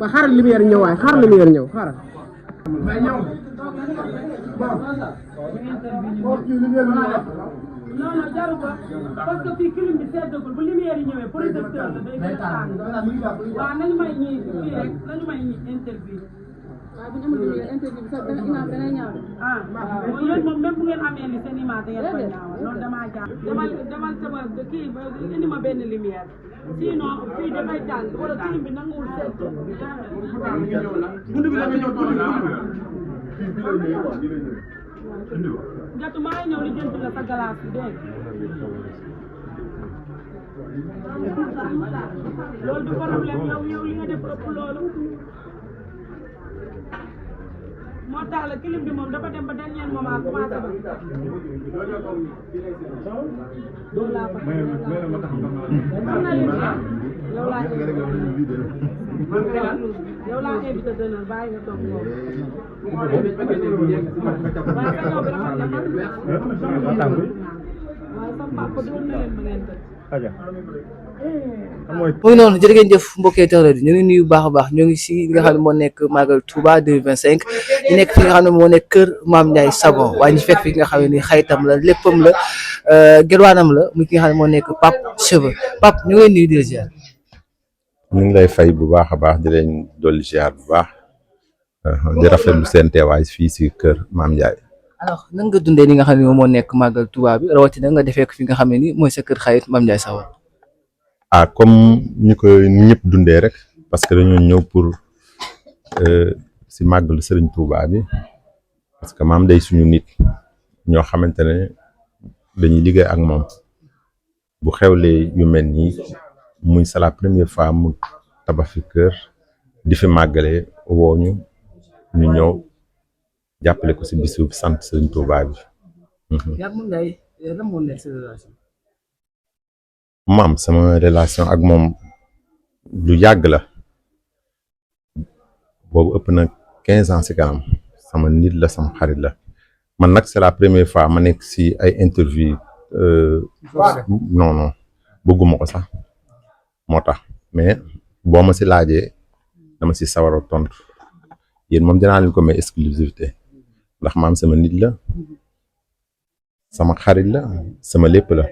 waaw xaaral lumière ñëw waaye xaaral lumière ñëw xaaral. non non jaru ko parce que fii clim bi seddagul bu lumière yi ñëwee projecteur la day gën a tàng waaw nañu may ñi fii rek nañu may ñi interview. waaw bu ñu amul lumière interview bi sax image dana ñaaw. ah waaw yéen moom même bu ngeen amee ni seen image da ngeen koy ñaawal loolu damaa jàpp demal sama kii indi ma benn lumière sinon fii dafay tàng wala clim bi nanguwul sedd. Jatu maa ngi ñëw li jënd la sa glace bi dégg loolu du problème yow li nga def ëpp loolu moo tax la clim bi moom dafa dem ba dernier moment commencé ba loolu laa fa yow laa invité dënal bàyyi nga toog loolu mu ngi noonu jërë ngeen jëf mbokkee tawla di ñu ngi nuyu baax a baax ñoo ngi si li nga xam ne moo nekk Magal Touba 2025 ñu nekk fi nga xam ne moo nekk kër Mame Ndiaye Savon waaye ñu fekk fi nga xam ne ni xaytam la léppam la gelwaanam la muy ki nga xam ne moo nekk Pape Cheveux Pape ñu ngi nuyu di la ziar. ñu ngi lay fay bu baax a baax di leen dolli ziar bu baax di rafetlu seen teewaay fii si kër Mame Ndiaye. alors nan nga dundee li nga xam ne moo nekk Magal Touba bi rawatina nga defee ko fi nga xam ne ni mooy sa kër xarit Mame Ndiaye Savon. ah comme ñu ko ñëpp dundee rek parce que dañoo ñëw pour si màggalu Serigne Touba bi parce que maam day suñu nit ñoo xamante ne dañuy liggéey ak moom bu xewlee yu mel nii muy c'est la première fois mu tabax fi kër di fi màggalee woo ñu ñëw jàppale ko si bisu sant Serigne Touba bi. yaa Mame Ndiaye lan moo nekk sa relation. maam sama relation ak moom lu yàgg la boobu ëpp na 15 ans si kanam sama nit la sama xarit la man nag c'est la première fois ma nekk si ay interview non bëgguma ko sax moo tax mais boo ma si laajee dama si sawar a tontu yéen moom dinaa leen ko may exclusivité ndax maam sama nit la sama xarit la sama lépp la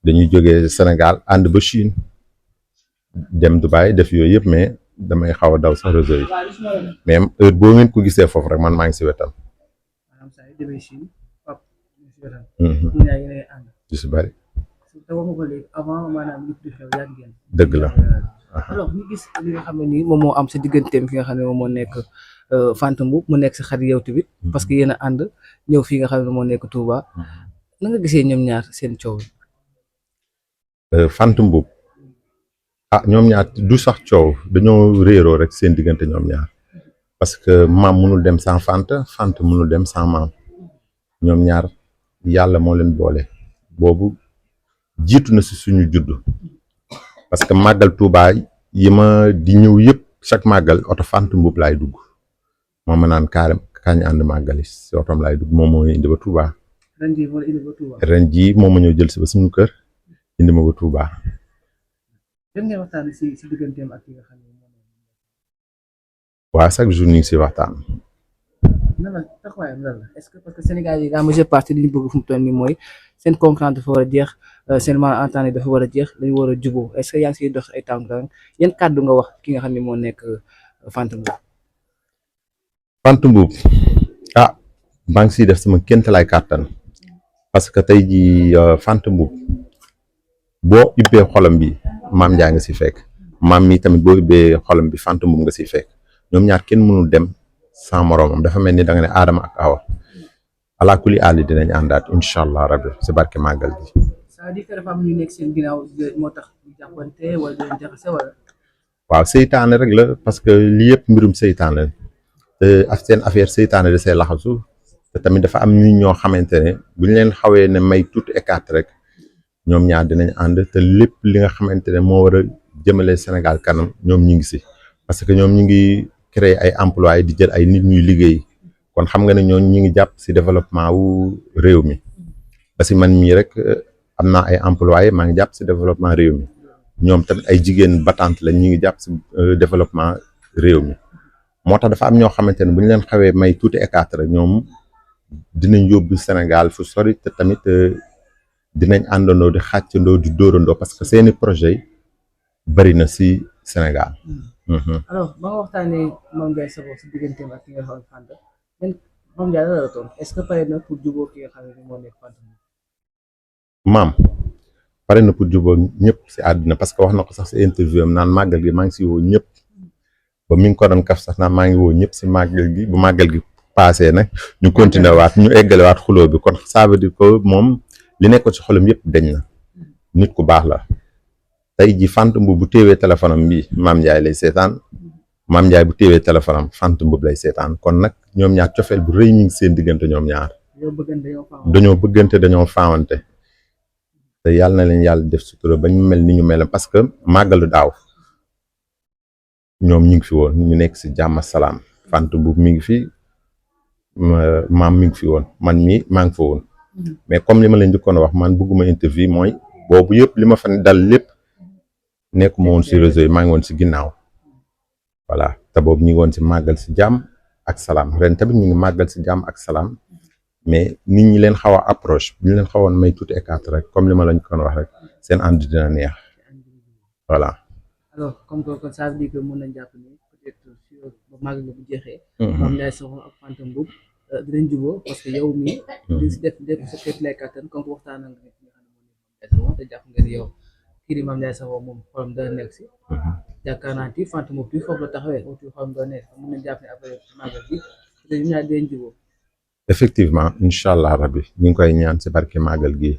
dañuy jógee Sénégal ànd ba Chine dem Dubaï def yooyu yëpp mais damay xaw a daw sax réseau yi mais heure boo ngeen ko gisee foofu rek man maa ngi si wetam. di si bëri. dëgg la. alors ñu gis li nga xam ne nii moom moo am sa digganteem fi nga xam ne moom moo nekk Fanta Mboup mu nekk sa xarit yow tamit parce que yéen a ànd ñëw fii nga xam ne moo nekk Touba na nga gisee ñoom ñaar seen coow. Fanta Mboup ñoom ñaar du sax coow dañoo réeroo rek seen diggante ñoom ñaar parce que maam mënul dem sans Fanta Fanta mënul dem sans maam ñoom ñaar yàlla moo leen boole boobu jiitu na si suñu juddu parce que màggal Touba yi ma di ñëw yëpp chaque màggal oto Fanta Mboup laay dugg moom ma naan kañ ànd màggali si otom laay dugg moom moo indi ba Touba ren jii moom ma ñëw jël si ba suñu kër indi ma ba Touba. waaw chaque jour ñu ngi si waxtaan. est-ce que parce que Sénégal yi la majeure partie li ñu bëgg fu mu toll nii mooy seen concurrence dafa war a jeex seen malentendu dafa war a jeex dañu war a jubóo est-ce que yaa ngi siy dox ay tànk yan kàddu nga wax ki nga xam ne moo nekk Fanta Mboup. Fanta Mboup maa ngi siy def sama kéemtalaay kàttan parce que tey jii Fanta Mboup boo ubbee xolam bi Mame Ndiaye nga si fekk maam mi tamit boo ubbee xolam bi Fanta Mboup nga si fekk ñoom ñaar kenn mënul dem sans moroomam dafa mel ni da nga ne Adama ak Awa ala kulli àlli dinañ àndaat incha allah rabbi si barke màggal bi. c'est-à-dire que dafa am ñu nekk seen ginnaaw moo tax ñu jàppante wala ñu jaxase wala. waaw seytaane rek la parce que lii yëpp mbirum seytaane te seen affaire seytaane da see laxasu te tamit dafa am ñu ñoo xamante ne bu ñu leen xawee ne may tuuti écart rek ñoom ñaar dinañ ànd te lépp li nga xamante ne moo war a jëmale Sénégal kanam ñoom ñu ngi si parce que ñoom ñu ngi créer ay emplois di jël ay nit ñuy liggéey kon xam nga ne ñooñu ñu ngi jàpp si développement wu réew mi parce que man mii rek am naa ay employés maa ngi jàpp si développement réew mi ñoom tamit ay jigéen battante lañ ñu ngi jàpp si développement réew mi moo tax dafa am ñoo xamante ne bu ñu leen xawee may tuuti écart rek ñoom dinañ yóbbu Sénégal fu sori te tamit dinañ àndandoo di xàccandoo di dóorandoo parce que seeni projet yi bari na si Sénégal. alors ba nga waxtaanee Mame Ndiaye Savon si digganteem ak ki nga xam Fanta man Mame Ndiaye la toon est-ce que pare na pour jubóo ki nga xam ne moo nekk Fanta maam pare na pour jubóo ñëpp si àddina parce que wax na ko sax si interview am naan màggal gi maa ngi si woo ñëpp ba mi ngi ko doon kaf sax naan maa ngi woo ñëpp si màggal gi bu màggal gi passé nag ñu continuer waat ñu eggale waat xuloo bi kon ça veut dire que moom li nekkoon ci xolam yëpp dañ na nit ku baax la tey ji Fanta Mboup bu téewee téléphone am bii Mame Ndiaye lay seetaan Mame Ndiaye bu téewee téléphone am Fanta Mboup lay seetaan kon nag ñoom ñaar cofeel bu rëy ñu ngi seen diggante ñoom ñaar dañoo bëggante dañoo faawante te yàlla na leen yàlla def sutura ba ñu mel ni ñu mel parce que màggalu daaw ñoom ñu ngi fi woon ñu nekk si jàmm salaam Fanta Mboup mi ngi fi maam mi ngi fi woon man mii maa ngi fa woon mais comme li ma leen njëkkoon a wax man bëgguma interview mooy boobu yëpp li ma fa dal lépp nekkuma woon si réseau yi maa ngi woon si ginnaaw voilà te boobu ñu ngi woon si màggal si jàmm ak salaam ren tamit ñu ngi màggal si jàmm ak salaam mais nit ñi leen xaw a approche ñu leen xawoon may tuuti écart rek comme li ma lañ ko wax rek seen ànd dina neex voilà. alors comme que ça veut dire que mën nañ jàpp ni peut-être sur ba màggal bu jeexee. Mame Ndiaye Savon ak Fanta Mboup dinañ jubóo parce que yow mii. di si def sa képp lay kattan comme que waxtaan nga nga xam ne moom Mame Ndiaye Savon te jàpp nga ni yow kii di Mame Ndiaye Savon moom xolam dana nekk si. yaakaar naa ci Fanta Mboup bi foofu la taxawee aussi xolam dana nekk mën nañ jàpp ne après màggal bi te ñu ñaar dinañ jubóo. effectivement incha allah rabbi ñu ngi koy ñaan si barke màggal gi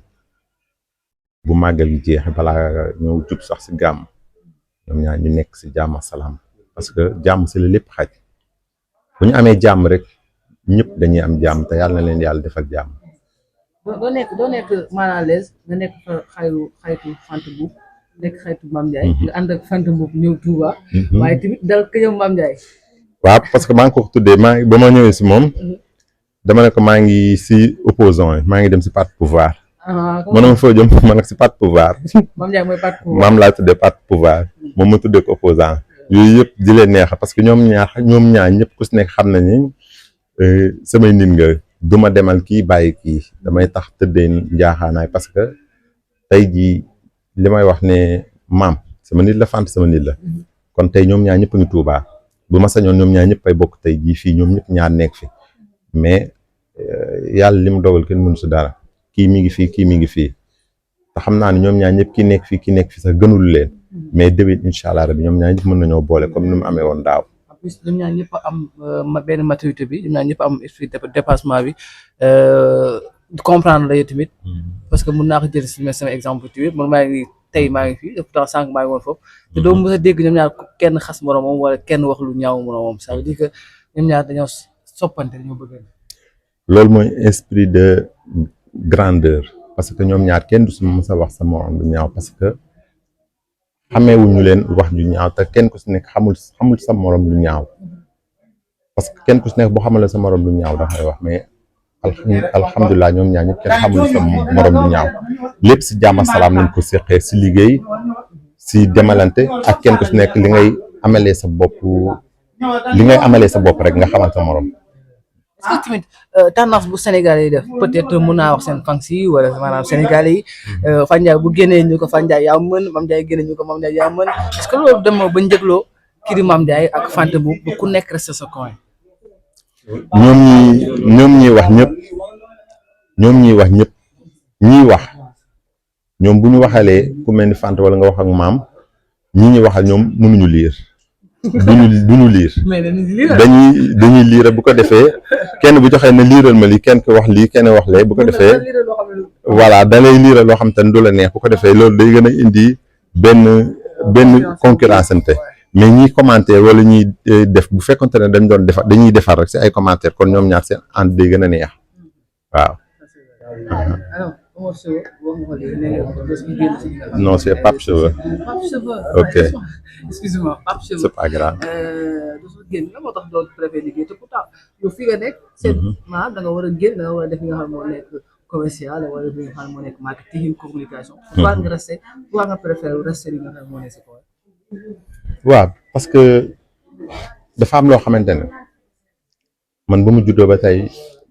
bu màggal gi jeexee balaa ñëw jub sax si gàmm ñoom ñaar ñu nekk si jàmm salaam parce que jàmm si la lépp xaj bu ñu amee jàmm rek ñëpp dañuy am jàmm te yàlla na leen yàlla defal jàmm. doo nekk mal à l'aise nga nekk xaytu Fanta Mboup nekk xaytu Mame Ndiaye. nga ànd ak Fanta Mboup ñëw Touba. waaye tamit dal ko yow Mame Ndiaye. waaw parce que maa ngi ko tuddee ba ma ñëwee si moom. dama ne ko maa ngi si opposant yi maa ngi dem si parti pouvoir. mënoo foo jëm ma nag si parti pouvoir. Mame Ndiaye mooy parti pouvoir maam laa tuddee parti pouvoir moom ma tuddee ko opposant yooyu yëpp di leen neex parce que ñoom ñaar ñëpp ku si nekk xam nañ ni samay nit nga du ma demal kii bàyyi kii damay tax tëddee njaaxaanaay parce que tey jii li may wax ne maam sama nit la Fanta sama nit la kon tey ñoom ñaar ñëpp a ngi Tuubaa bu ma sañoon ñoom ñaar ñëpp ay bokk tey jii fii ñoom ñëpp ñaar nekk fi. mais yàlla li mu dogal kenn mënu si dara kii mi ngi fii kii mi ngi fii te xam naa ne ñoom ñaar ñëpp ki nekk fii sax gënul leen mais déwén incha allah rabi ñoom ñaar ñëpp mën nañoo boole comme ni mu amee woon daaw. en plus ñoom ñaar ñëpp am benn maturité bi ñoom ñaar ñëpp am esprit de dépassement bi comprendre la yow tamit parce que mun naa ko jël si sama exemple tamit man maa ngi tey maa ngi fii pourtant sànq maa ngi woon foofu te doo mës a dégg ñoom ñaar kenn xas moromam wala kenn wax lu ñaaw moromam ça veut dire que ñoom ñaar dañoo soppante dañoo bëgg. loolu mooy esprit de grandeur parce que ñoom ñaar kenn du si mës a wax sa morom lu ñaaw parce que xameewuñu leen wax ju ñaaw te kenn ku si nekk xamul sa morom lu ñaaw parce que kenn ku si nekk boo xamale sa morom lu ñaaw dafay wax mais alhamdulilah ñoom ñaar ñëpp kenn xamul sa morom lu ñaaw lépp si jàmm salaam lañ ko seqee si liggéey si demalante ak kenn ku si nekk li ngay amalee sa bopp rek nga xamal sa morom. est-ce que tamit tendance bu Sénégal yi def peut-être mun naa wax seen fans yi wala maanaam Sénégal yi Fanta Ndiaye bu génnee ñu ko Fanta Ndiaye yaa mën Mame Ndiaye génnee ñu ko Mame Ndiaye yaa mën est-ce que loolu dem ba njëgloo kii di Mame Ndiaye ak Fanta Mboup ba ku nekk resté sa coin. ñoom ñiy wax ñëpp ñiy wax ñoom bu ñu waxalee ku mel ni Fanta wala nga wax ak maam ñi waxal ñoom mënuñu liir. duñu liir dañuy liir bu ko defee kenn bu joxee ne liiral ma lii kenn ko wax lii kenn wax lee bu ko defee voilà da lay liiral loo xam te ne du la neex bu ko defee loolu day gën a indi benn concurrence ante mais ñiy commentaire wala ñuy def bu fekkonte ne dañuy defar rek si ay commentaire kon ñoom ñaar seen ànd day gën a neex waaw. Non, c'est Pape Cheveux. Pape Cheveux. Ok. Excuse-moi, Pape Cheveux. C'est pas grave. génn la moo tax doon préféré liggéey te pourtant yow fii nga nekk. c'est da nga war a génn da nga war a def li nga xam moo nekk commercial wala bi nga xam ne moo nekk marketing communication. Pourquoi nga resté pourquoi nga préféré rester li nga xam ne moo nekk si kaw. waaw parce que dafa am loo xamante ne man ba mu juddoo ba tey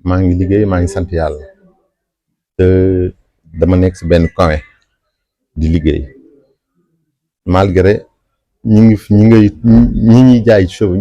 maa ngi liggéey maa ngi sant yàlla te dama nekk si benn coin di liggéey malgré ñi ñuy jaay cheveux